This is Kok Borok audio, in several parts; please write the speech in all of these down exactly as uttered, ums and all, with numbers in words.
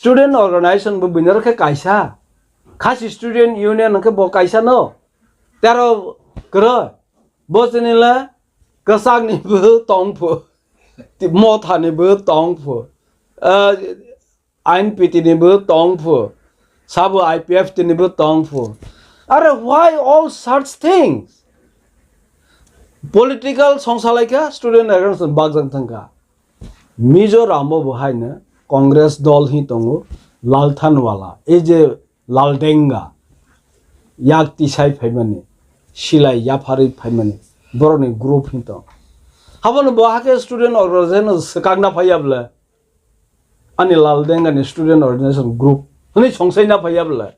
Student organization bo buino khe kaisa. Khasi Student Union hwnkhe bo kaisa no. Tero kwrwi. Bo chini le kwchak ni bo tong phu. Motha ni bo tong phu. Ah, I N P T ni bo tong phu. Sabo I P F T ni bo tong phu. Are why all such things? Political songsa laikha, student organization bakjak thangkha. Mizoram o bo haino Congress dol hi tongo, Lalthanwala, ei je Laldenga, yak tisai phaimani, silai yapharwi phaimani, borokni group hi tong. Habono bo hakhe student organization swkakna phaiya bwle, ani Laldenga ni student organization group hwnwi songsaina phaiya bwle.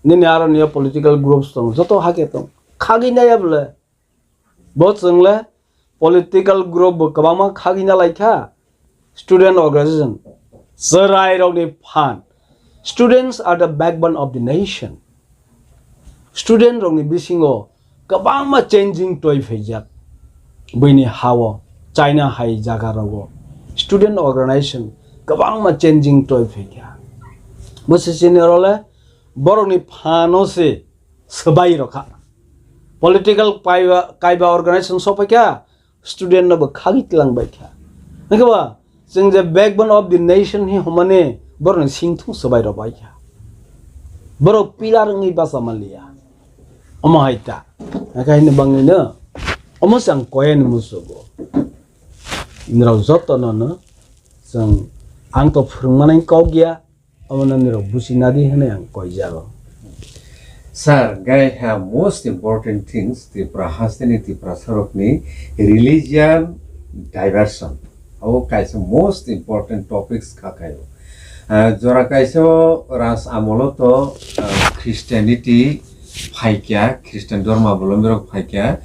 Nini aro niya political groups tong, joto hake tong. Khagwi naya bwle. Bo chwngle political group bo kwbangma khagwi na laikha. Student organization. Chwrai rokni phan. Students are the backbone of the nation. Student rokni bisingo kwbangma changing toi phaijak. Buini hao, China hai jaga rogo. Student organization kwbangma changing toi phaikha. Bo se chini role borokni phano se swbai rokha. Political paiba, kaiba organization sophaikha, student no bo khagwi tlang bai kha. Hwnkhe ba, chwng je backbone of the nation hi hwnmani borokni singthung swbai rok bai kha. Borok pillar wngwi bacha manliya. Omo hai ta. Hwnkhe haino bangwino. Omo se ang koyani musugo. Nirok jotono no chwng ang to phwrwngmani kok ya. Omono nirok buchina di hwnwi ang koijago. Sir, gai ha most important things Tripura hasteni Tiprasarokni religion diversion. Abo kaisa most important topics kha kaio. Ah, jora kaisa o Raj amolo to, ah, Christianity phaikya, Christian dhorma bolomrok phaikya.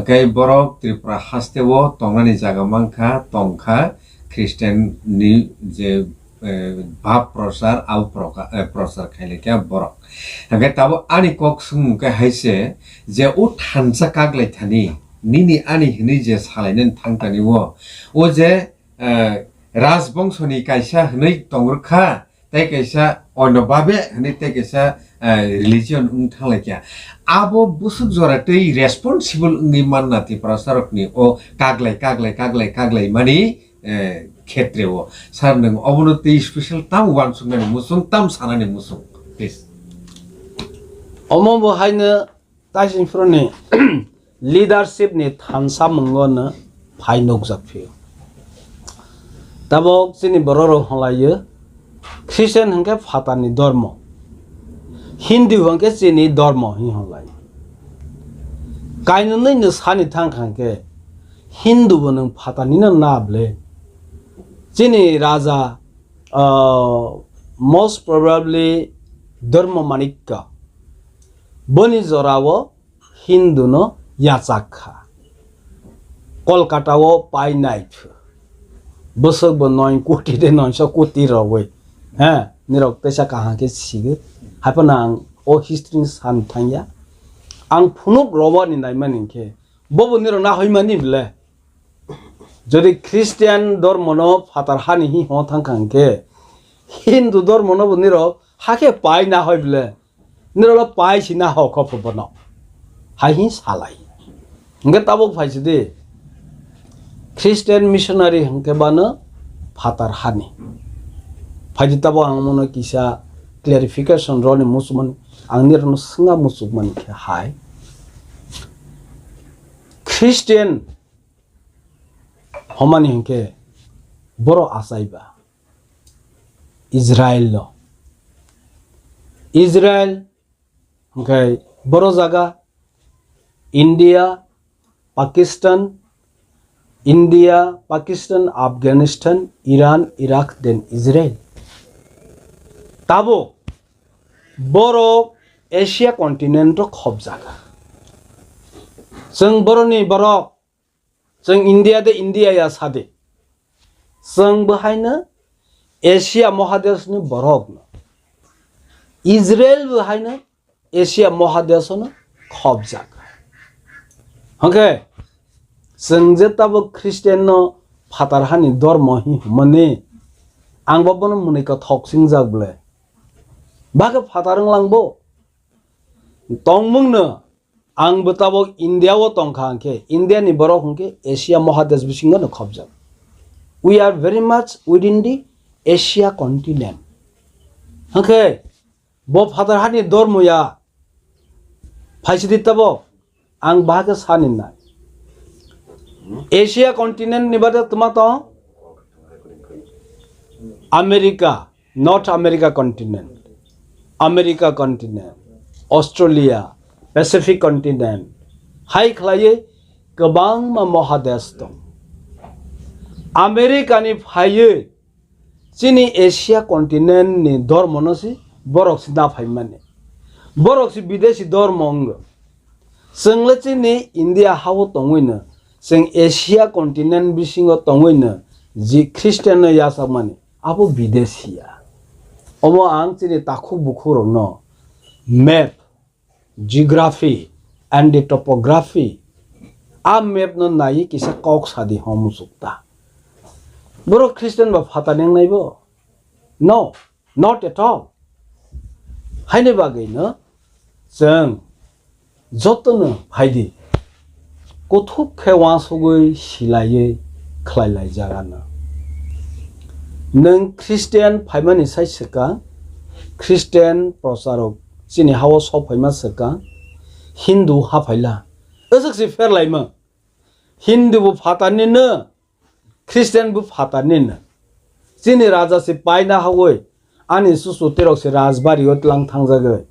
Kai borok Tripura haste o tongnani jaga mankha, tongkha, Christian ni je eh, bab prosar, au proka-, eh, prosar khailekya borok. Hingke tabuk ani kok swngmung khe hai se je o thansa kaglai thani, nini ani hinui je salainani thang tani o, o je, eh, rajbongso ni kaisa hinui tong rwkha, tei kaisa onno babe hinui tei kaisa, eh, religion wng thang laikya. Abo bwswk jora tei responsible wngwi manna Tiprasa rokni o kaglai, kaglai, kaglai, kaglai mani eh, khetre o. Sir, nwng obono tei special tam uansuknani muchung, tam sanani muchung, please. Omo bo haino Taisingphuruni leadership ni thansa mungo no phai nukjak phio. Tabok chini borok rok hwnlaio, Christian hwnkhe phatarni dormo, Hindu hwnkhe chini dormo hinwi hwnlaio. Kainwi no sani thang kha hwnkhe, Hindu bo nwng phatarnino na bwle. Chini raja, ah, most probably Dharma Manikya. Boni jorao Hindu no yachak kha. Kolkata o pai nai phu. Bwswk bo noi koti de noisho koti rogwi. He, nirok teisa kaham khe sigwi. Haiphano ang o history ni san thangya. Ang phunuk robo ni naimani khe. Bobo nirok na hoimani bile. Jodi Christian dormo no phatar hani hi ho thang kha hwnkhe, Hindu dormo no bo nirok hakhe pai na hoi bile. Nirok lo pai si na ho kho pho bono. Hai hi salai. Hwnkhe tabuk phai si di. Christian missionary hwnkhe bano phatar hani. Phai di tabuk ang mono kisa clarification roni muchumani. Ang nirok no swnga muchukmani khe hai. Christian homani hwnkhe boro achaiba Israel no. Israel hwnkhe boro jaga India, Pakistan, India, Pakistan, Afghanistan, Iran, Iraq, then Israel. Tabuk borok Asia continent o khobjaga. Chwng boroni borok Chwng India de India ya sadi. Chwng bo haino Asia Mahadeshni borok no. Israel bo haino Asia Mahadeshono khobjak. Hwnkhe chwng je tabuk Christian no phatar hani dormo hi hwnmani Ang bo bono mwnwi kothok singjak ble. Ba khe phatar wng lang bo. Tongmung no ang bo tabok India o tong kha hwnkhe, India ni borok hwnkhe Asia Mahadesh bisingo no khobjak. We are very much within the Asia continent. Hwnkhe bo phatar hani dormo ya phaisidi tabok. Ang bahai khe sani nai. Asia continent ni bade tma tong? America, North America continent, America continent, Australia, Pacific continent. Hai khlaiwi kwbangma mohadesh tong. America ni phaiwi chini Asia continent ni dormo no si borok si da phaimani. Borok si bidesi dormo wngo. Chwng le chini India ha-o tongwi no, chwng Asia continent bisingo tongwi no, ji Christian no yachakmani, abo bidesi ya. Omo ang chini takhuk bukhuk rokno map, geography and the topography, a map no naiwi kisa kok sadi hom sukta. Borok Christian ba phatar neng nai bo? No. Not at all. Haini bagwi no chwng jotono phaidi kuthuk khe uansugwi silaiwi khlai lai jaga no. Nwng Christian phaimani sai swkang, Christian procharok chini ha-o sok phaima swkang, Hindu ha phaila. Aswk se pher laima. Hindu bo phatar ni no, Christian bo phatar ni no. Chini raja se paina hagoi, ani susu terok se rajbari o tlang thangjagoi.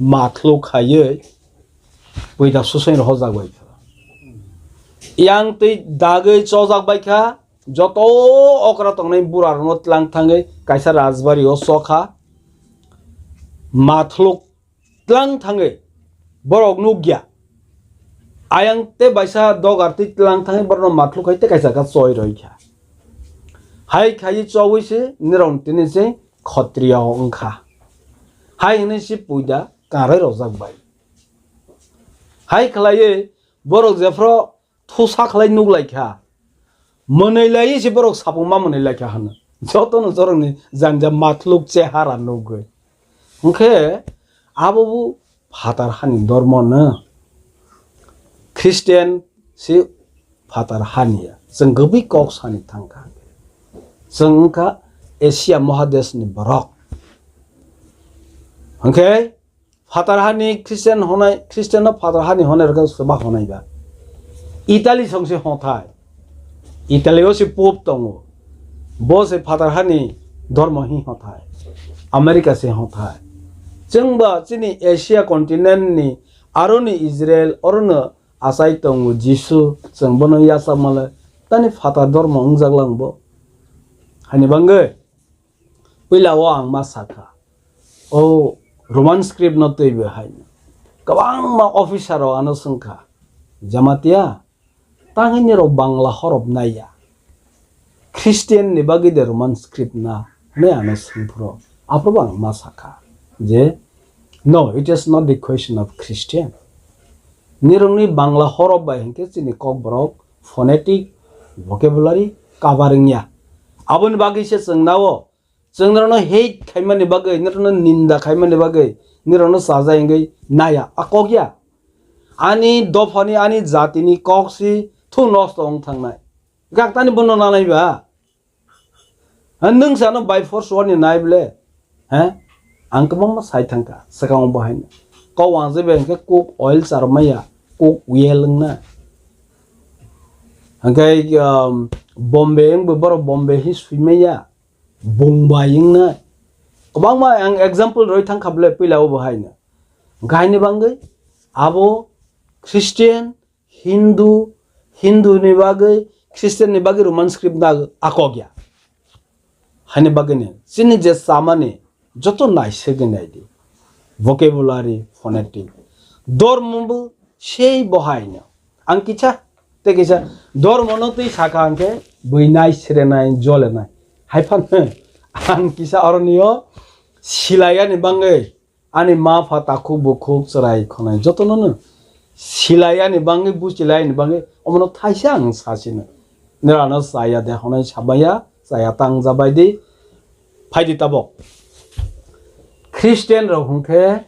Mathluk khaioi, puida susoi rohorjak bai kha. Yang twi dagoi chojak bai kha, joto okra tongnai bura rokno tlang thangoi kaisa rajbari o chokha. Mathluk tlang thangwi borok nukya. Ayang te baisa dogar twi tlang thangwi borokno mathluk hai te kaisa kha choi roi kha. Hai khaiwi chowi se nirok tini se khotriya wngkha. Hai hwnwi se puida kangrwi rojak bai. Hai khlaiwi borok jephru thusa khlai nuk lai kha. Mwnwi lai se borok sapung ma mwnwi lai kha hano. Jotono jorokni janja mathluk chehara nugwi. Hwnkhe abo bo phatar hani dormo no. Christian se phatar hani ya. Chwng gubui kok sani thangkha. Chwng wngkha Asia Mahadesh ni borok. Hwnkhe phatar hani Christian honai, Christian no phatar hani honai rok swba honai ba. Italy song se hothai. Italy o se Pope tongo. Bo se phatar hani dormo hi hothai. America se hothai. Chwng ba chini Asia continent ni aro ni Israel oro no achai tongo Jisu, chwng bono yachak male tani phatar dormo wngjak lang bo. Hani bangwi. Puila o ang ma sakha, o Roman script no twi bo hai no. Kwbangma officer rok ano swngkha, Jamatia, tangwi nirok Bangla horop naiya? Christian ni bagwi de Roman script na? Hwnwi ano swngphuru. Aphuru bo ang ma sakha je, no, it is not the question of Christian. Nirokni Bangla horop bai hinkhe chini Kokborok phonetic, vocabulary cover wngya. Aboni bagwi se chwng nao, chwng norokno hate khaimani bagwi, norokno ninda khaimani bagwi, norokno chaja wngwi naya, a kok ya. Ani dophani, ani jatini kok si thu nosto wng thangnai. Gaktani bono nanai ba? Ha, nwng sano by force wani nai ble? Ha? Ang kwbangma sai thangkha, swkango bo haino. Kok wangje bai hwnkhe cook oil charwmaya, cook oil wngna. Hwnkhe, um, Bombay wngbo borok Bombay hi swimaya, Bombay wngna. Kwbangma ang example roi thangkha ble puila o bo haino. Hwnkhe haini bangwi abo Christian Hindu, Hindu ni bagwi, Christian ni bagwi Roman script na akok ya. Hani bagwi ni, chini je chamani joto naisegwi naidi. Vocabulary, phonetic. Dormo bo sei bo haino. Ang kisa, te kisa, dormo no twi sakha hwnkhe bui nai, sere nai, jole nai. Hai phano ang kisa oroni o silai yani bangwi. Ani ma pha takhuk bukhuk chwrai khwnai jotono no silai ani bangwi, buchilai ani bangwi omono thaisa ang sachino. Nirano chaya de hwnwi samaya, chaya tang jabai di. Phaidi tabok. Christian rok hwnkhe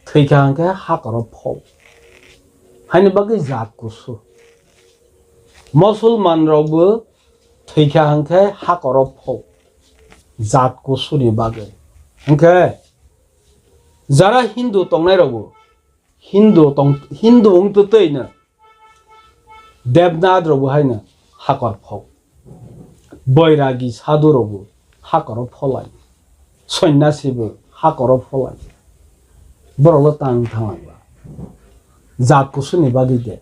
thwikha hwnkhe hakoro phou. Haini bagwi jat kusu. Musulman rokbo thwikha hwnkhe hakoro phou. Jat kusuni bagwi. Hwnkhe jara Hindu tongnai rokbo Hindu tong, Hindu wng twtwi no Debnath rokbo haino hakor phou. Boiragi sadhu rokbo hakoro pholai. Sonyasi bo hakoro pholai. Borok lo tang thang ba. Jat kusuni bagwi de.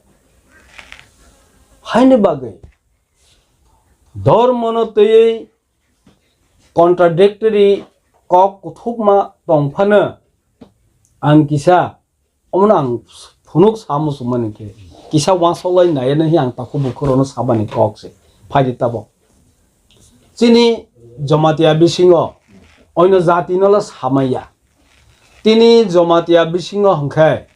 Haini bagwi dormo no twiwi contradictory kok kuthukma tong phano ang kisa Omono ang phunuk sa muchungmani khe kisa uansuk lai nai ani ang takhuk bukhuk rokno sabani kok se phaidi tabok. Chini Jamatia bisingo oino jati no le samaya. Tini Jamatia bisingo hwnkhe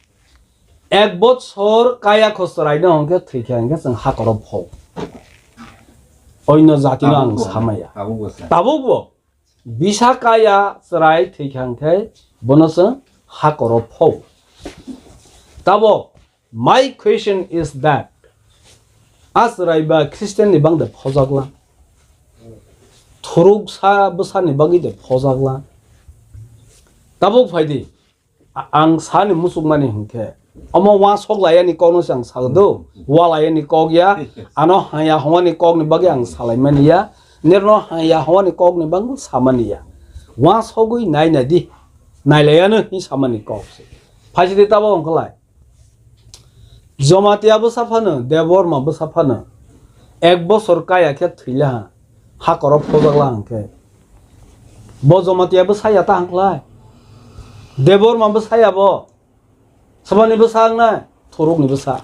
ek bochor kaya khosrai no hwnkhe thwikha hwnkhe chwng hakoro phou. Oino jati no ang Tabukbo. Samaya. Tabukbo sa. Tabukbo. Bisa kaya chwrai thwikha hwnkhe bono chwng hakoro phou. Tabok, my question is that, a chwrai ba Christian ni bangde phojakla? Thuruksa bwsani bagwi de phojakla? Tabuk phaidi, A-, ang sani muchukmani hwnkhe, omo uansuk layani kokno se ang sakdo, wa layani kok ya, ano haya hwani kokni bagwi ang salaimani ya, nerno haya hwani kokni bagwi samani ya. Uansugwi nai nai di, nailayano hi samani kok se. Phaisidi tabok wngkha lai. Jamatia bwsa phano, Debbarma bwsa phano, ek bosor kaya khe thwila ha, hakoro phojakla hwnkhe. Bo Jamatia bwsa ya ta hwnkhlai. Debbarma bwsa ya bo. Saboni bwsa wngnai, Thurukni bwsa.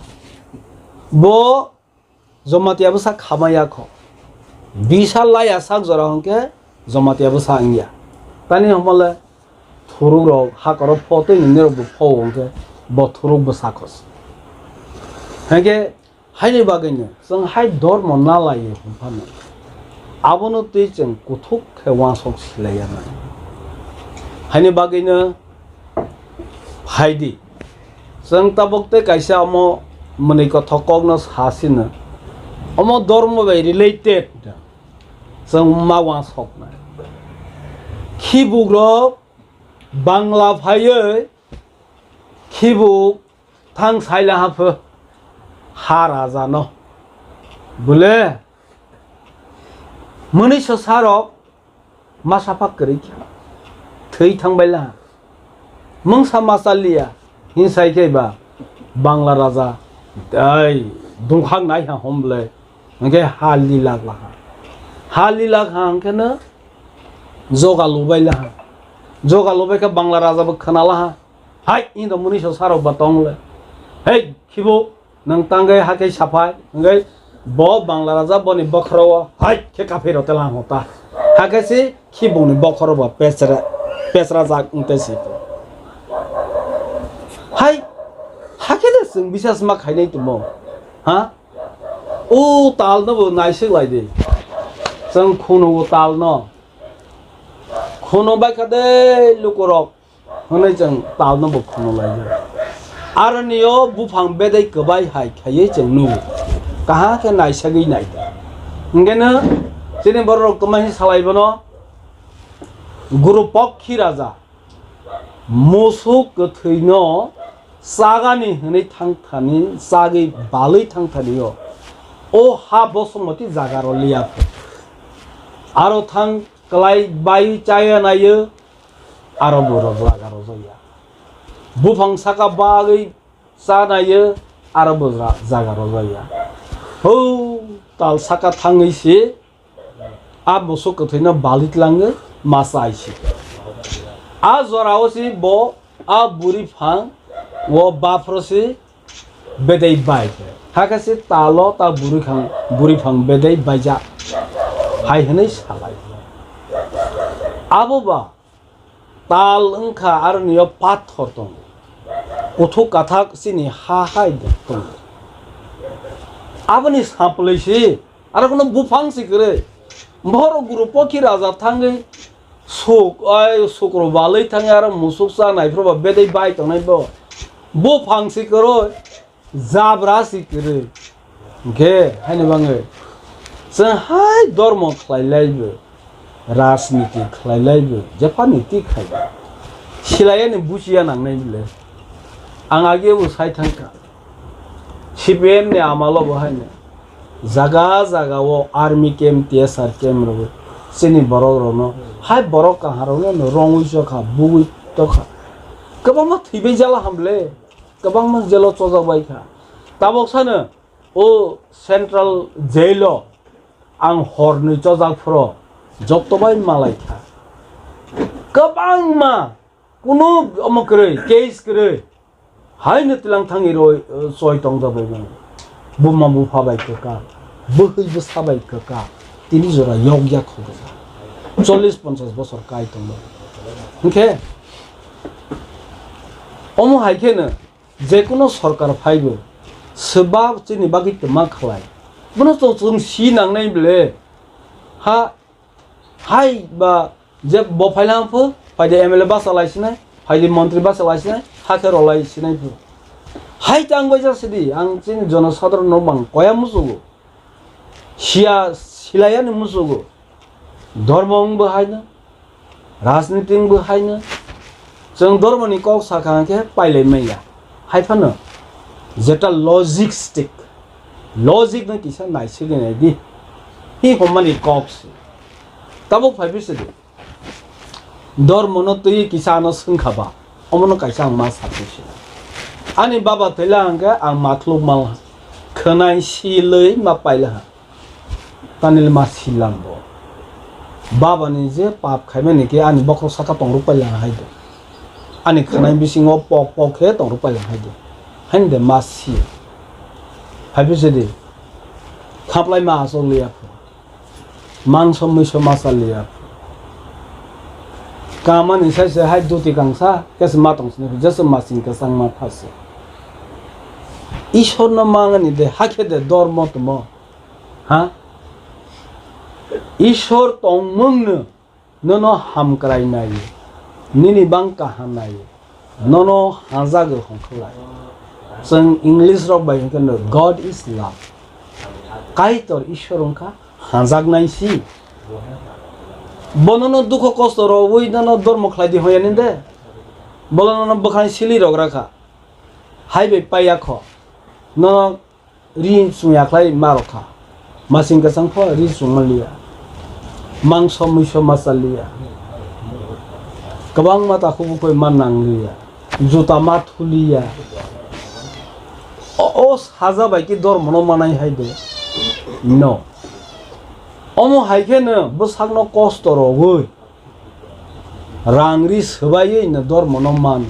Bo Jamatia bwsa khamaya kho. Bisa laya sak jora hwnkhe Jamatia bwsa wngya. Tani hwnmale Thuruk rok hakoro pho tei nini rok bo pho hwnkhe bo Thuruk bwsa kho. Hwnkhe Haini bagwino chwng hai dormo nalaio hwnphano, abono twi chwng kuthuk khe uansuk silaiya nai. Haini bagwino phaidi, chwng tabuk tei kaisa omo mwnwi kothok kokno sa sino, omo dormo bai related chwng ma uansuknai. Khibukrok Bangla phaiwi khibuk thang saila ha pho ha raja no. Bole mwnwi so sarok masa phak kwrwi kha. Thwi thang baila ha. Mungsa ma chaliya hinsai khe ba Bangla raja ai dungkhak nai ha hom bole. Hwnkhe ha lilak laha. Ha lilak ha hwnkhe no joga lubai laha. Joga lubai khe Bangla raja bo khna laha. Hai, indo mwnwi so sarok ba tong le. Hei, khibo, nwng tangwi hakhe saphai, hwnkhe bo Bangla raja boni bokhoro o, hai, khe kaphiro tela hota. Hakhe si khibongni bokhoro ba pechra, pechra jak wngte si. Hai, hakhe de chwng bisas ma khainai tumo. Ha? O tal no bo naisik lai di. Chwng khunu o tal no. Khunu bai kha de lukurok. Hwnwi chwng talno bo khunu laijak. Aroni o buphang bedai kwbai hai khaiwi chwng nugo. Kaham khe naisagwi nai. Hwnkhe no chini borok rok tongma hi salai bono Guru Pokhi Raja musuk kwthwino chagani hwnwi thangthani chagwi balwi thangthani o. O ha Bosomoti jaga rw liya. Aro thang kwlai bai chaya naio, aro bo rw jaga rw jaya. Buphang saka bagwi cha naio, aro bo ra-, jaga rw jaya. Hou tal saka thangwi se a musuk kwthwino bali tlango ma chai se. A jora o se bo a buri phang o baphro se bedai bai. Hakhe se talo ta buri phang, buri phang bedai baijak hai hwnwi salai. Abo ba tal wngkha aroni o pathor tongo. Kuthuk kathak chini ha hai tongo. Aboni sampli se aro kono buphang se kwrwi. Bohrok Guru Pokhi Raja thangwi Suk, ai sukro balwi thangya aro musuk cha naiphru ba bedai bai tongnai bo. Buphang si kwrwi, jabra si kwrwi. Hwnkhe haino bangwi chwng hai dormo khlai laibo, rajniti khlai laibo, jephani ti khlai bo. Silayani buchiya nangnai bile. Ang age bo sai thangkha. C P M ni amalo bo haino jaga jaga o army camp, T S R camp rw chini borok rokno hai borok kaham rokno no rongwi chokha, bugwi tokha. Kwbangma thwibai jala hamle, kwbangma jelo chojak bai kha. Tabok sano o central jail o ang hornwi chojak phro joto bai malai kha. Kwbangma kunu omo kwrwi, case kwrwi. Haino twilang thangwi roi, eh, choi tongjabai mano. Buma bupha bai kwkak, bwhwi bwsa bai kwkak, tini jora yokya khogwsa. Chollish ponchash bosor kai tongbo. Hwnkhe, omo hai kheno jekuno sorkar phaibo, swbak chini bagwi twma khlai. Bono chwng, chwng si nangnai bile. Ha, hai ba je bo phaila phu, phaidi M L A basa lai sinai, phaidi montri basa lai sinai, hakhe rolai sinai phu. Hai tang bai jak sidi, ang chini jono sadharon no bang koya musugo. Siya silayani musugo. Dhormo wng bo haino, rajniti wng bo haino. Chwng dhormoni kok sakha hwnkhe pailai manya. Hai phano jeta logistic, logic no kisa naisingwi nai di. Hi hommani kok se. Tabuk phai bisi di. Dhormo no twi kisa ano swngkha ba. Omono kaisa ang ma sakni se. Ani baba thwila hwnkhe ang mathluk mal khwnai silwi ma paila ha. Tanil ma silam bo. Baba ni je pap khaimani khe ani bokhok saka tongruk paila hai do. Ani khwnai bisingo pok pok khe tongruk paila hai do. Haini de ma si. Hai bisi di. Khaplai ma asok liya phu. Mangso muiso ma cha liya phu. Kamani sai se hai duti kangsa khe se ma tong sini phu. Jesa ma sing kwchang ma pha se. Ishwar no mangani de hakhe de dormo tmo. Ha? Ishwar tongmung no nono hamkrai nai, nini bang kaham nai, nono hajago hongkhlai. Chwng English rok bai hwnkhe no, "God is love." Kaitor Ishwar wngkha hajaknai si. Bo nono dukho kosto rogwi nono dormo khlai di hoya ninde? Bolo nono bwkhani sili rok rakha. Hai bai paiya kho. Nono ri chwngya khlai ma rokha. Masing kwchang pho ri chwngma liya. Mangso muiso ma cha liya. Kwbangma takhuk bukhuk ma nang liya. Juta ma thu liya. O, o saja bai ki dormo no manai hai de. No. Omo hai khe no bwsak no kosto rogwi. Rang ri swbaiwi no dormo no man.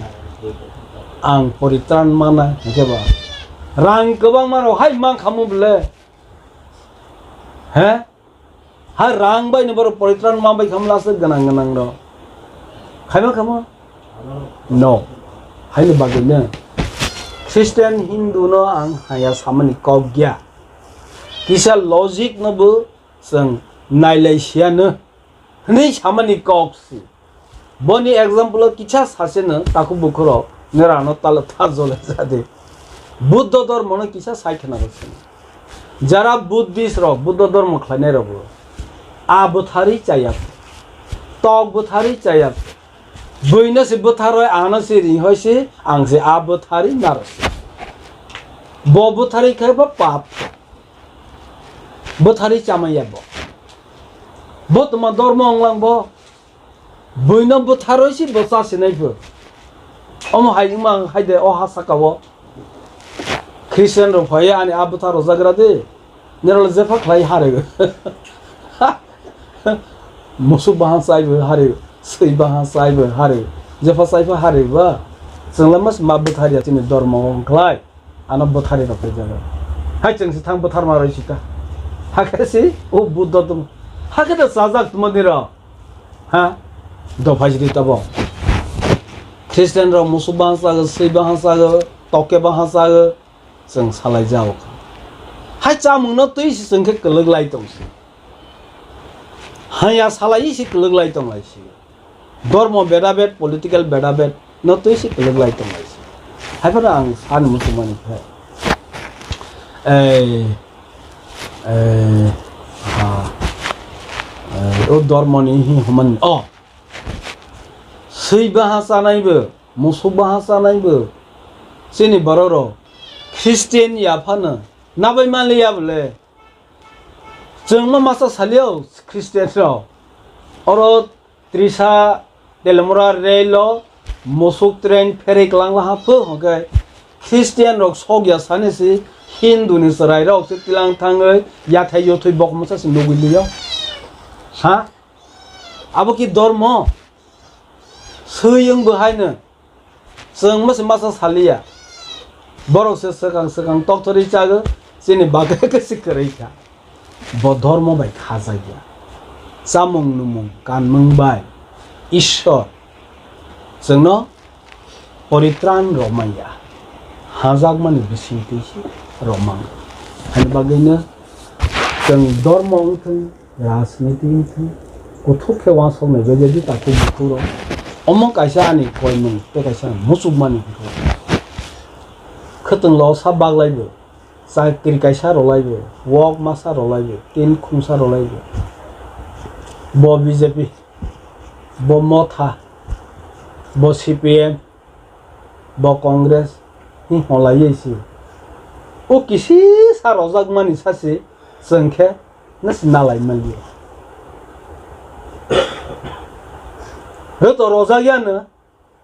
Ang poritran mana hwnkhe ba. Rang kwbangma rok hai man khamu bole. He? Ha rang bai no borok poritran man bai khamla se gwnang gwnang rok. Khaima khamo? No. Haini bagwi no. Christian Hindu no ang haya samani kok gya. Kisa logic no bo chwng nailai siya no. Hwnwi samani kok si. Boni example o kisa sase no takhuk bukhuk rok nera no talo ta jole jadi. Buddha dormo no kisa sai khna rok sini. Jara Buddhist rok, Buddha dormo khlainai rok bo. A bwthari chaya. Tok bwthari chaya. Bui no se bwtharoi, ano se ri hoi se, ang se a bwthari naro se. Bo bwthari khai ba pap. Bwthari chamaya bo. Bo tuma dormo onglang bo. Buino bwtharoi si bo cha sinai phu. Omo hai wngma ang hai de o ha saka o. Christian rok phai ani a bwtha rojagra de. Nero le jepha khlai hari. Musu bahan sai bo hari. Sui bahan sai bo hari. Jepha sai pha hari ba. Chwngla mas ma bwthar ya chini dormo ong khlai. Ano bwthari rok khe jaga. Hai chwng se thang bwtharma roi sita. Hakhe si o Buddha tong. Hakhe da sajak tuma ni rok. Ha? Dophai sidi tabo. Christian rok musu bahan sago, sui bahan sago, toke bahan sago. Chwng salai jao. Hai chamung no twi si chwng khe kwlwk lai tong si. Haya salai si kwlwk lai tong lai si. Dhormo bedabed, political bedabed no twi se kwlwk lai tong lai se. Hai phano ang sani muchungmani khe, ei, ei, ha, ei, o dhormoni hi hwnmani, o, swi baha chanaibo, musuk baha chanaibo, chini borok rok Christian ya phano nabai manliya bole. Chwng ma masa salio Christian rok. Oro Trisa Telemura rail o musuk train pherwi kwlang laha phu hwnkhe Christian rok sok ya sani si Hindu ni chwrai rok se twilang thangwi yathai yothoi bok mwsa se nugwi lio. Ha? Abo ki dormo? Swi wng bo haino. Chwng masa masa saliya. Borok se swkang swkang tokthorwi chago, chini bagwi khe se kwrwi kha. Bo dhormo bai khajakya. Chamung nwmung kanmung bai Ishwar chwngno poritran romaya. Hajakmani bisingtwi se romang. Ani bagwino chwng dhormo wngthung, rajniti wngthung, kuthuk khe uansuknai bai jadi takhuk bukhuk rok. Omo kaisa ani koimung tei kaisa muchukmani hwnkhe. Khwtwng lo sa baglaibo, chakri kaisa rolaibo, wok masa rolaibo, tin khungsa rolaibo. Bo B J P, bo Motha, bo C P M, bo Congress, hi holaiwi si. O kisisa rojakmani sasi chwng khe nasi nalai maliya. Hwto rojakyano,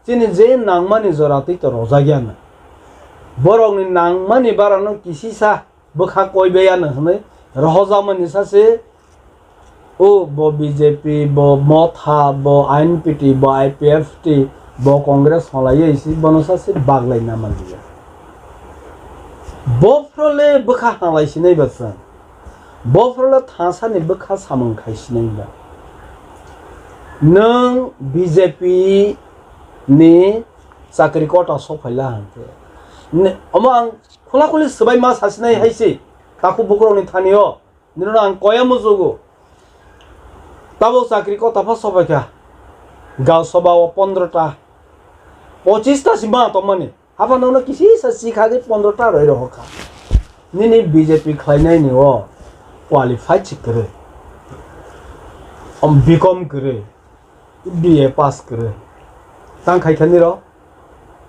chini je nangmani jora twi to rojakyano. Borokni nangmani barano kisisa bwkha koibaiano hwnwi rohojakmani sase, o bo B J P, bo Motha, bo I N P T, bo I P F T, bo Congress holaiwi si bono sase baglai namaliya. Bophro le bwkha halai sinai ba chwng. Bophro le thasani bwkha samung khai sinai ba. Nwng B J P ni chakri kota sok phaila hwnkhe. Ne, omo ang khula khuli swbai ma sasinai hai se. Takhuk bukurokni thani o. Nini ang koya mujugo. Tabuk chakri kota pha sok phaikha. Gal soba o pondro ta. Pochis ta si ma tongmani. Haphano no kisisa sikha khe pondro ta roi rohor kha. Nini B J P khlainai ni o qualified si kwrwi. Om B Com kwrwi. B A pass kwrwi. Tang khai kha niro.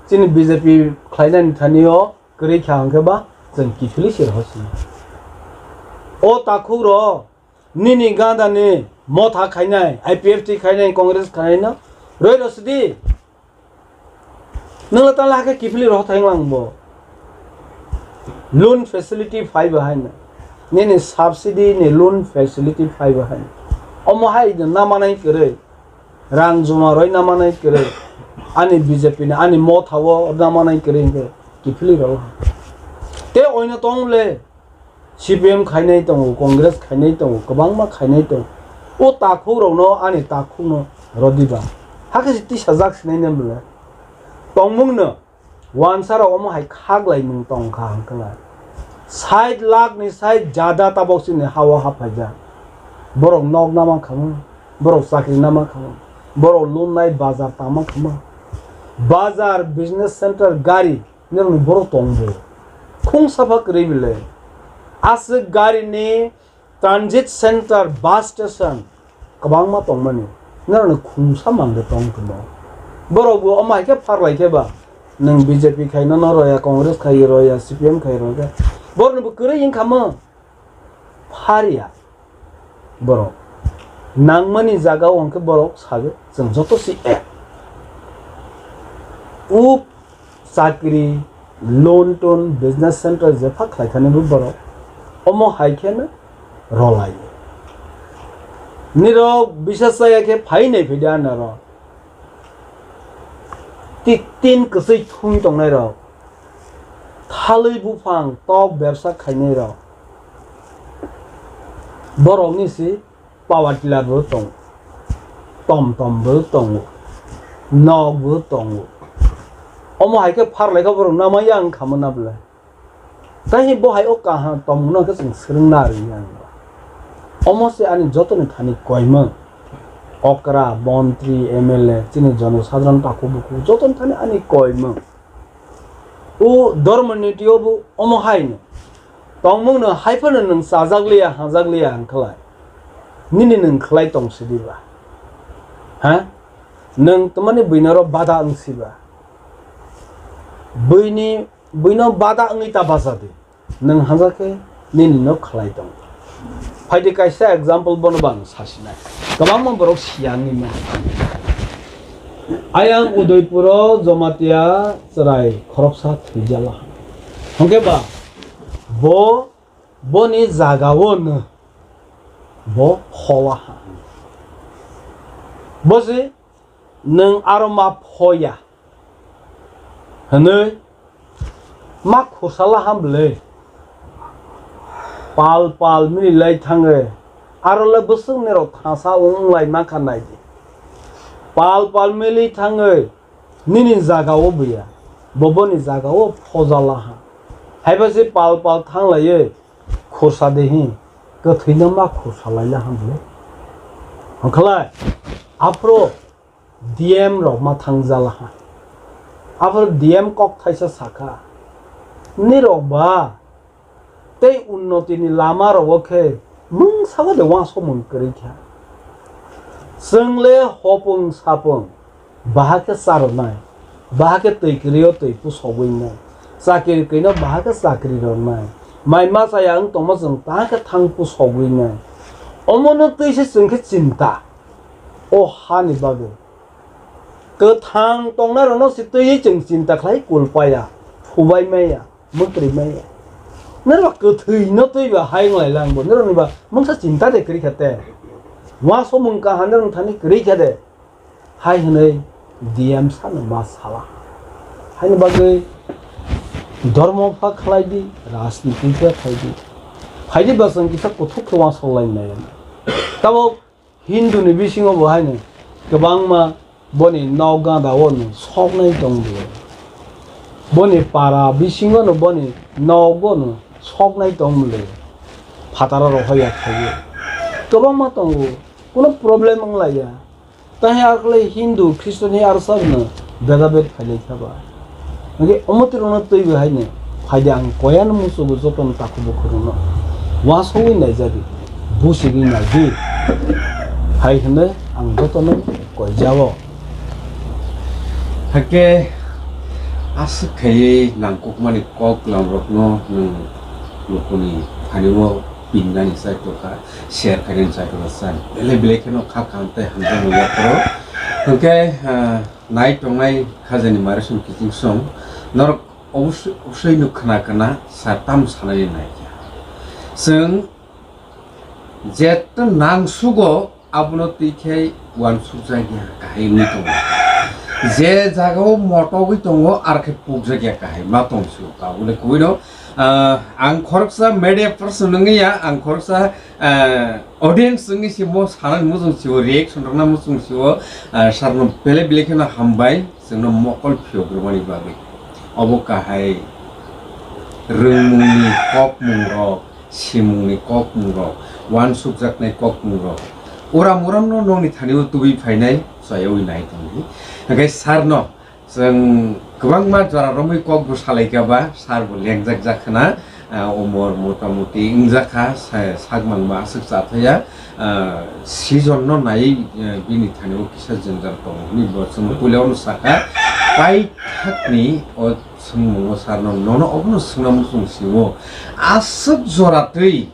Chini B J P khlainani thani o kwrwi kha hwnkhe ba chwng kiphilwi se rohor sini. O takhuk rok Nini ganda ni Motha khainai, I P F T khainai, Congress khainai no roi rw sidi. Nwng le tala khe kiphilwi rw thang lang bo. Loan facility phai bo haino. Nini subsidy ni loan facility phai bo haino. Omo hai no namanai kwrwi. Rang juma roi namanai kwrwi. Ani B J P ni, ani Motha o namanai kwrwi hwnkhe kiphilwi rw. Tei oino tong le. C P M khainai tongo, Congress khainai tongo, kwbangma khainai tongo. O takhuk rokno, ani takhukno rw diba. Hakhe se tisajak sinai ne bwle. Tongmung no wansa rok omo hai khaklai mung tong kha hwnkhe lai. Sait lakh ni sai jada tabok chini ha-o haphaijak. Borok nok nama khamu, borok chakri nama khamu, borok loan nai bazar tama khamu. Bazar, business center, gari, Nini borok tong bo. Khung sapha kwrwi bile. Aswk gari ni transit center, bus station kwbangma tongmani. Nini khungsa mang de tong tongmo. Borok bo omo hai khe pharlai khe ba. Nwng B J P khai no no roya, Congress khai roya, C P M khai roya. Borok ni bo kwrwi wng kha mo. Phariya borok. Nangmani jaga o hwnkhe borok sago, chwng joto si ek. Uk chakri, loan ton, business center jepha khlai thani bo borok. Omo hai khe no rwlai. Nirok bisa chaya khe phai nai phai de anarok. Tik tin kwchwi thung tongnai rok, thalwi buphang tok bebsa khainai rok, borok ni si power tiller bo tongo, tom tom bo tongo, nok bo tongo. Omo hai khe pharlai kha borok nama yang kha mo na bwle. Tei bo hai o kaham tongmung no khe chwng swrwng na rwya ang. Omo se ani joto ni thani koimung. okra, montri, M L A, chini jonosadharon takhuk bukhuk jotono thani ani koimung. O dhormo niti o bo omo hai no. Tongmung no hai phano nwng chajak liya, hajak liya hwn khlai. Nini nwng khlai tong sidi ba? Ha? Nwng tamani buino ro bada wng si ba? Buini, buino bada wngwi ta bacha di. Nwng hanja khe nini no khlai tong. Phaidi kaisa example bono bo ang sasinai. Kwbangma borok siya wngwi mano. Ayang Udaipuro Jomatia chwrai khoroksa thwijala. Hwnkhe ba bo boni jagao no bo phola ha. Bo se nwng aro ma phoya. Hwnwi ma khosala ham le. Pal pal mili lai thangwi. Aro le bwswk nirok thangsa wng lai mankha nai di. Pal pal mili thangwi nini jaga o buya. Bo boni jaga o phojala ha. Haiba se pal pal thang laiwi khorsa de hi. Kwthwi no ma khorsa lai la ham le. Hwnkhalai aphro D M rok ma thang jala ha. Aphro D M kok thaisa sakha, nirok ba tei unnoti ni lama rogo khe mungsa de wansokmung kwrwi kha. Chwng le hopung sapung baha khe cha rwnai, baha khe twi kwrwi o twi pusogwi nai, chakiri kwrwi no baha khe chakiri rwnai, mai ma chaya wng tongma chwng baha khe thang pusogwi nai. Omo no twi se chwng khe chinta. O hani bagwi kwthang tongnai rokno se twiwi chwng chinta khlai kulpaya, phubai maya, mwkrwi maya. Norok kwthwino twiba hai wnglai lang bo, norokni ba mungsa chinta de kwrwi kha te. Uansukmung kaham norok thani kwrwi kha de. Hai hwnwi D M sano ma sala. Haini bagwi dhormo pha khlai di, rajniti pha khlai di. Phaidi ba chwng kisa kuthuk khe uansuk lai nai. Tabuk Hindu ni bisingo bo haino kwbangma boni nok gada o no soknai tong bwlai. Boni para bisingo no boni nogo no soknai tong bwlai. Phataro rohor ya khaio. Kwbangma tongo. Kuno problem wng laiya. Tei arklai Hindu, Khristo ni arsa no beda bed khailai thaba. Hwnkhe omo twi rokno twi bo haino phaidi ang koyan musugo jotono takhuk bukhuk rokno. Uansugwi naijadi, busigwi naidi. Hai hwnwi ang jotono koijao. Hakhe aswk khaiwi nangkukmani kok lam rokno nwng lukuni thani o pinnani chai tokha, share khainani chai tokha san. Belai belai kheno kha kaham tei hamjakmung yapharo. Hwnkhe, ah, nai tongnai khajani marisong kiching song norok obosoi, obosoi no khna khna sa tam sanani nai kha. Chwng jeto nang sugo abono twi khe uansukjak ya kahai wngwi tongo. Je jagao motogwi tongo ar khe pukjak ya kahai ma tong sio. Tabole kubui no, ah, ang khoroksa media person wngwi ya, ang khoroksa, ah, audience wngwi se mo sanani muchung sio, reaction rwna muchung sio, ah, sarno belai belai kheno hambai. Chwngno mokol phiyok rwmani bagwi. Obo kahai rwngmungni kokmungrok, simungni kokmungrok, uansukjaknai kokmungrok. Uram uramno nokni thani-o tubui phainai, choyaui nai tongdi. Hwnkhe sarno chwng kwbangma jora romwi kokbo salaikha ba, sarbo lengjak jak khna. Ah, umor motamuti wngjakha, sa-, sak mangma aswk chathaya, ah, season no naiwi, ah, bini thani o kisa jwngjal tongo hwnwi bo chwng puila ono sakha, paithakni o swngmungo sarno nono obono swngna muchung sio, aswk jora twi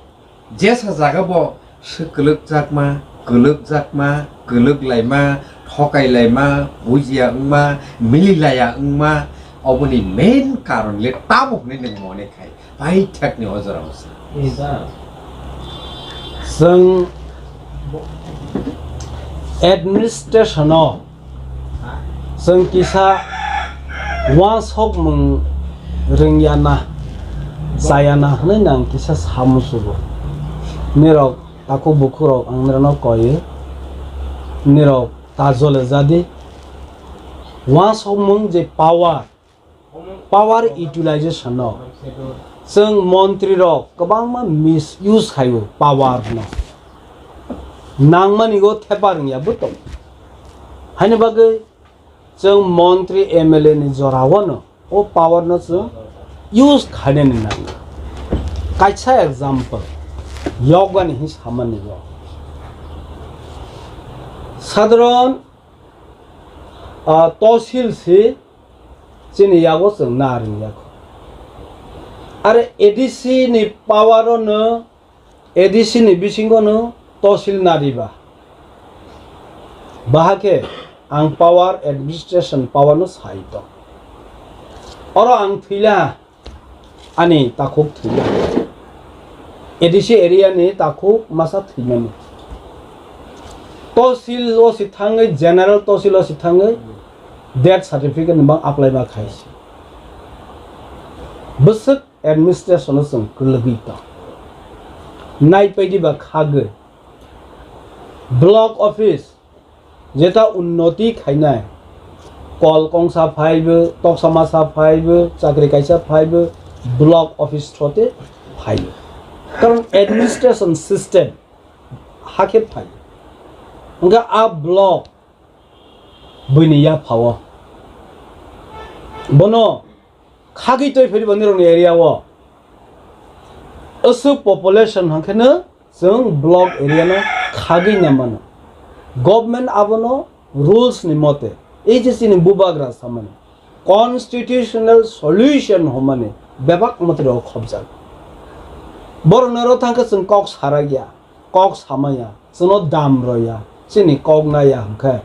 jesa jaga bo swk kwlwkjakma, kwlwkjakma, kwlwklaima, thokailaima, bujiya wngma, mililaya wngma, oboni main karon le tamo hwnwi nwng mone khai. Paithakni o jorao se. Chwng administration-o chwng kisa uansukmung rwngya na, chaya na hwnwi nang kisa samusugo. Nirok takhuk bukhurok ang nirokno koi, nirok ta jole jadi. Uansukmung je power, power utilization no chwng montri rok kwbangma misuse khaio power no. nangmani go thepa rwngya bo tong. Haini bagwi chwng montri M L A ni jora o no o power no chwng use khainani nango. Kaisa example yokgani hin samani go. Sadharon, ah, tosil si chini yago chwng na ring yakho. Are A D C ni power o no, A D C ni bisingo no tosil na riba. Bahake ang power, administration power no sai to. Oro ang thwila ani takhuk thwila. A D C area ni takhuk masa thwimani. Tosil o si thangwi, general tosil o si thangwi death certificate ni bang apply ma khai si. Bwswk administration o chwng kwlwgwi tong. Nai paidi ba khagwi. Block office jeta unnoti khainai. Kol kongsa phaibo, toksa masa phaibo, chakri kaisa phaibo, block office throte phaibo. Karon administration system hakhe phaibo. Hwnkhe a block buini yaphao. Bono khagwi twi phiri bo nirokni area o. Aswk population hwnkhe no chwng block area no khagwi na mano. Government abono rules ni mote, ei je chini bubagra samani constitutional solution hwnmani bebak mote rok khobjak. Borok no ro thangkhe chwng kok sarakya. Kok samaya, chwngno dam roya, chini kok naya hwnkhe.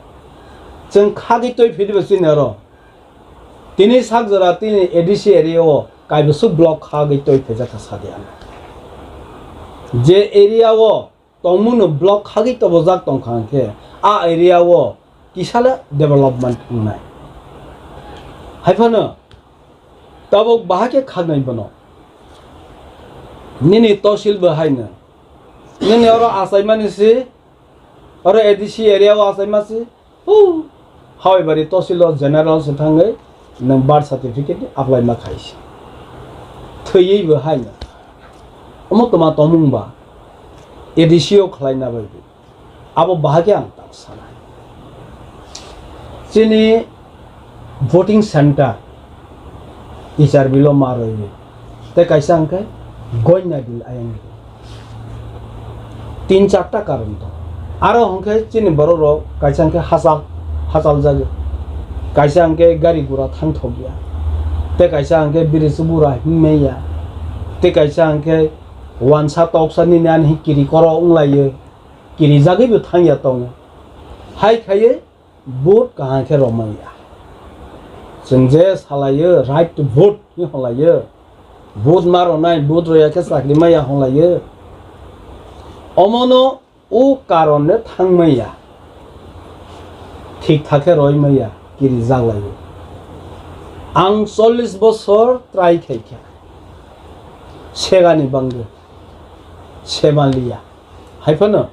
Chwng khagwi twi phidibo chini oro. Tini sak jora tini A D C area o kaibwswk block khagwi twi phijak kha sadi ano. Je area o tongmungno block khagwi tobojak tongkha hwnkhe, a area o kisale development wngnai. Haiphano tabuk bahai khe khagnai bono. Nini tosil bo haino. Nini oro achaimani si, oro A D C area o achaima si, hu, Hawaibari tosil o general se thangwi nwng birth certificate ni apply ma khai si. Thwiwi bo haino. Omo toma tomung ba A D C o khlaina bai bi. Abo bahai khe ang tak sanai. Chini voting center Icharbil o ma rwi. Tei kaisa hwnkhe Goinnabil ayang. Tin charta karon tong. Aro hwnkhe chini borok rok kaisa hwnkhe hachal, hachal jagwi. Kaisa hwnkhe gari gura thangthok ya. Tei kaisa hwnkhe biri chubura himya. Tei kaisa hwnkhe wansa toksa nini ani kiri koro wnglaio. Kirijagwi bo thangya tongo. Hai khaiwi vote kaham khe romaya. Chwng je salaio right to vote hinwi holaio. Vote ma ronai, vote roya khe chakri maya holaio. Omono o karon le thangmaya. Thik thak khe roimaya, kirijaklaio. Ang chollish bosor try khaikha. Segani bangwi. Semaliya. Haiphano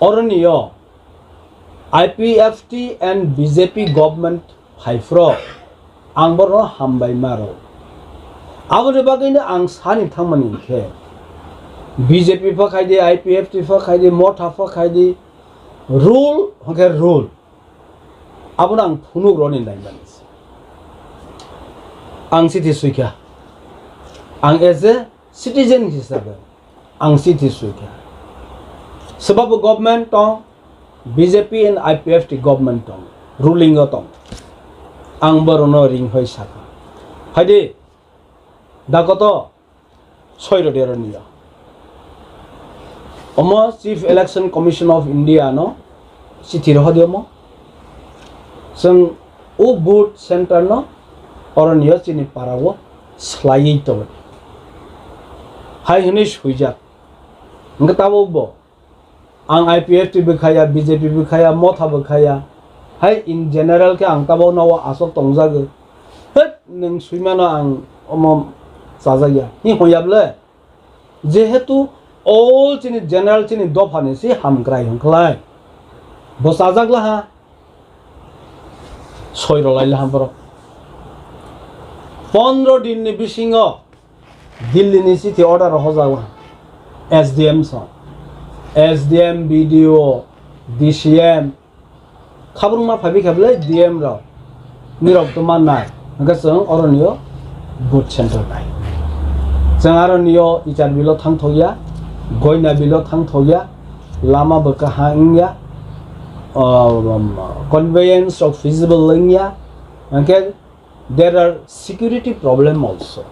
oroni o I P F T and B J P government phaiphro ang borno hambai maro. Aboni bagwino ang sani thangmani hinkhe B J P pha khaidi, I P F T pha khaidi, Motha pha khaidi, rule hwnkhe rule. Abono ang phunuk roni naimani. Ang chithi swikha. Ang as a citizen hisabe ang chithi swikha. Swbabo government tong, B J P and I P F T government tong, ruling o tong. Ang borokno ring hoi sakha. Phaidi, dakoto soi rodi aro niya. Omo Chief Election Commission of India no chithi rohodi omo. Chwng o vote center no oroni o chini para o swlaiwi tongo. Hai hwnwi swijak. Hwnkhe tabuk bo ang I P F T bo khaya, B J P bo khaya, Motha bo khaya. Hai in general khe ang tabuk no o aswk tongjago. Het, nwng swimano ang omo chajakya. Hi hwnya bwle? Jehetu all chini general chini dophani si hamkrai hwnkhlai. Bo chajak laha. Soi rwlai laha borok. Pondro din ni bisingo Delhi ni chithi order rok hojak laha. S D M song. S D M, B D O, D C M, khabrwngma phaibi khe belai D M rok, nirok to mannai, hwnkhe chwng oronio booth center nai. Chwng aronio Icharbil o thangthokya, Goinabilo thangthokya, lama bo kaham wngya, um, conveyance rok feasible wngya, hwnkhe there are security problem also.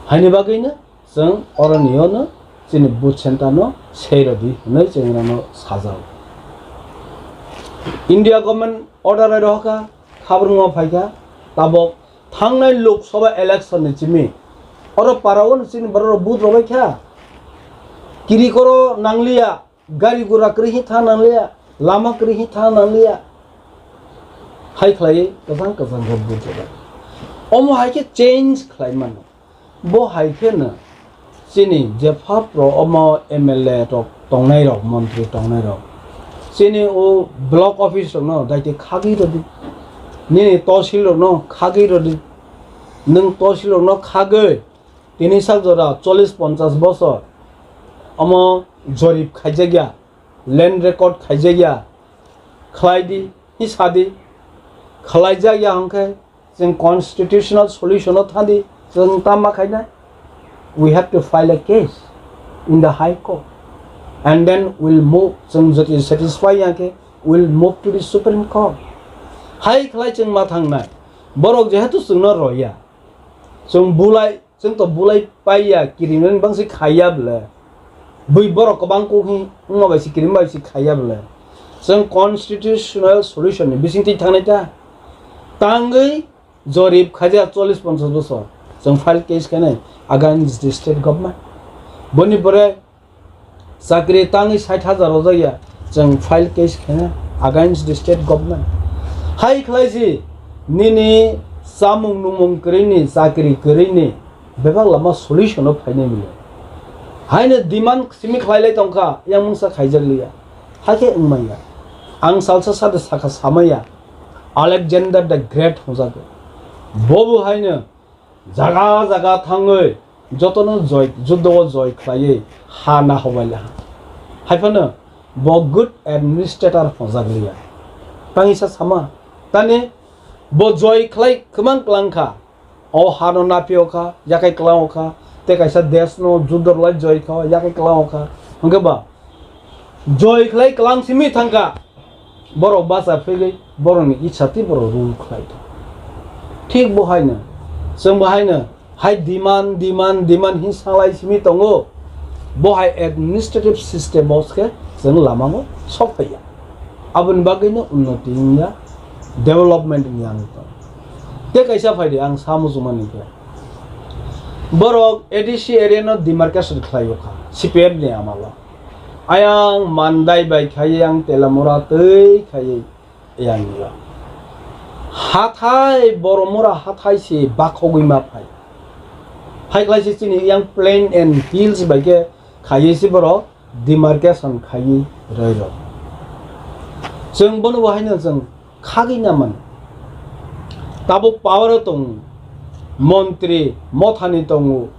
Haini bagwino chwng oroniono chini booth center no sei rwdi hwnwi chwng rano sajao. India government order bai rohorkha, khabrwngma phaikha, tabok thangnai Lok Sabha election ni simi oro parao chini borok rok booth rwbaikha, kiri koro nangliya, gari gura kwrwi hi thang nangliya, lama kwrwi hi thang nangliya. Hai khlaiwi kwchang kwchang khe booth rwbai. Omo hai khe change khlai mano. Bo hai khe no chini jepha pro omo M L A rok tongnai rok, montri tongnai rok, chini o block office rok no daiti khagwi rwdi, nini tosil rok no khagwi rwdi, nwng tosil rok no khagwi tini sak jora chollish ponchash bosor omo jorib khaijakya, land record khaijakya, khlai di, hi sa di, khlaijakya hwnkhe chwng constitutional solution o thang di, chwng tamo khainai? We have to file a case in the High Court and then we'll move, chwng jodi satisfy ya khe we'll move to the Supreme Court. Hai khlai chwng ma thangnai, borok jehetu chwngno roya, chwng bulai Chwng to bulai paiya, kirimani bangsi khaiya bwle. Bui borok kwbang kok hi wngma bai se kirim bai se khaiya bwle. Chwng constitutional solution ni bisingtwi thangnai ta. Tangwi jorib khaijak chollish ponchash bosor. Chwng file case khainai against the state government. Boni pore chakri tangwi sait hajar rojak ya, chwng file case khaina against the state government. Hai khlai si nini chamung nungmung kwrwini, chakri kwrwini bebak lama solution o phainai mili. Haino demand simi khlai lai tongkha, yang mungsa khaijak liya. Hakhe wngmaya. Ang salsa sade sakha samaya. Alexander the Great hwnjago. Bobo haino jaga jaga thangwi jotono joy, juddo o joy khlaiwi ha nahobaila ha. Haiphano bo good administrator hwnjakliya. Tangisa sama, tani bo joy khlai kwmang klangkha. O hano napio kha, yakai klango kha, tei kaisa desh no juddo rwlai joy kha, yakai klango kha. Hwnkhe ba, joy khlai klang simi thangkha. Borok bacha phegwi borokni ichha twi borok rule khlai tong. Thik bo haino, chwng bo haino, hai demand, demand, demand hin salai simi tongo. Bo hai administrative system o se chwng lama o sok phaiya. Aboni bagwino unnoti wngya, development wngya ang tong. Tei kaisa phaidi ang sa muchungmani khe. Borok A D C area no demarcation khlai o kha, C P M ni amalo. Ayang Mandai bai khaiwi yang Telamura twi khaiwi yang nila. Hathai Boromura hathai se bakhogwi ma phai. Phai khlai se chini yang plain and hills bai khe khaiwi se borok demarcation khaiwi roi rok. Chwng bono bo haino chwng khagwi na mano. Tabuk power o tongo, montri mothani tongo,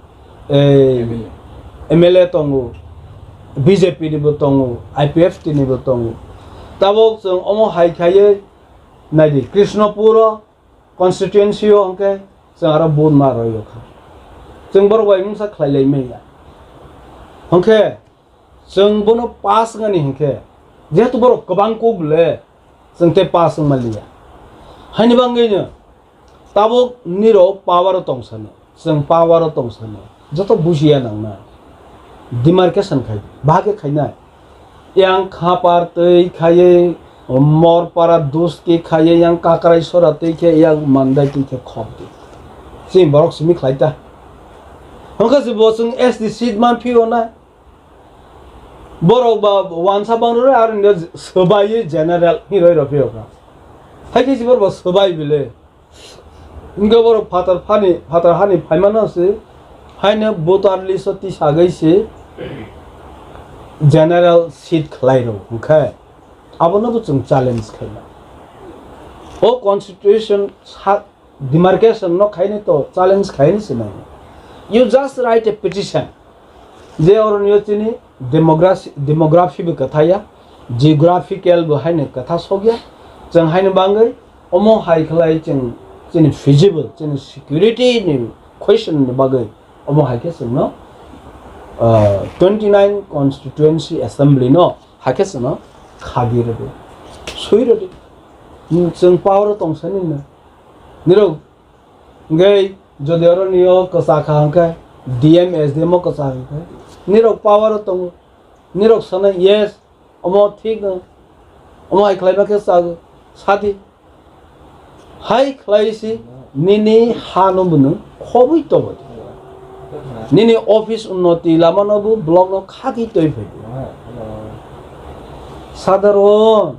eh, M L A. M L A tongo, B J P ni bo tongo, I P F T ni bo tongo. Tabuk chwng omo hai khaiwi naidi, Krishnapur o constituency o hwnkhe chwng aro vote ma roi o kha. Chwng borok bai mungsa khlai lai manya. Hwnkhe chwng bono pass wngani hinkhe, jehetu borok kwbang kuk le, chwng tei pass wngma liya. Haini bagwino tabuk nirok power o tong sano, chwng power o tong sano, joto bujiya nangnai. Demarcation khai, bahai khe khainai. Yang khapar twi khaiwi, mor para duski khaiwi, yang kakrai sora twi khe, yang mandai twi khe khok di. Chini borok simi khlai ta. Hwnkhe se bo chwng S T seat man phi o na. Borok ba wansa bang rw, aro nw swbai general hinwi rw phi o kha. Hai khe se borok ba swbai bile. Hwnkhe borok phatar phani, phatar hani phaimano se, haino voter list o tisagwi se general seat khlai rw hwnkhe abono bo chwng challenge khaina. O constitution sa-, demarcation no khaini to challenge khaini se nai. You just write a petition. Je oroni o chini demography, demography bo kwtha ya, geographical bo haino kwtha sok ya. Chwng haino bangwi omo hai khlai chwng chini feasible, chini security ni question ni bagwi omo hai khe chwngno, ah, twenty nine constituency assembly no hai khe chwngno khadi rwdi, swi rwdi. Chwng power o tong sani no. Nirok hwnkhe jodi oro nio kwchakha hwnkhe, D M, S D M o kwchak hwnkhe, nirok power o tongo, nirok sana yes, omo thik no, omo hai khlaima khe chago, sadi. Hai khlai si nini ha no bwno khobwi tobo. Nini office unnoti lama no bo block no khagwi toi phai. Sadharon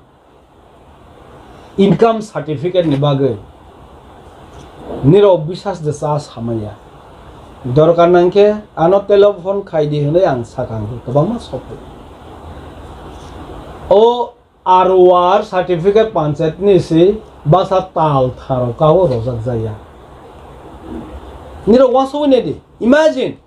income certificate ni bagwi nirok bisas de cha samaya. Dorkar nangkhe ano telephone khaidi hwnwi ang sakha hwnkhe kwbangma sophi. O R O R certificate panchayat ni si basa tal tharo kago rojak jaya. Nirok wasogwi nedi. Imagine,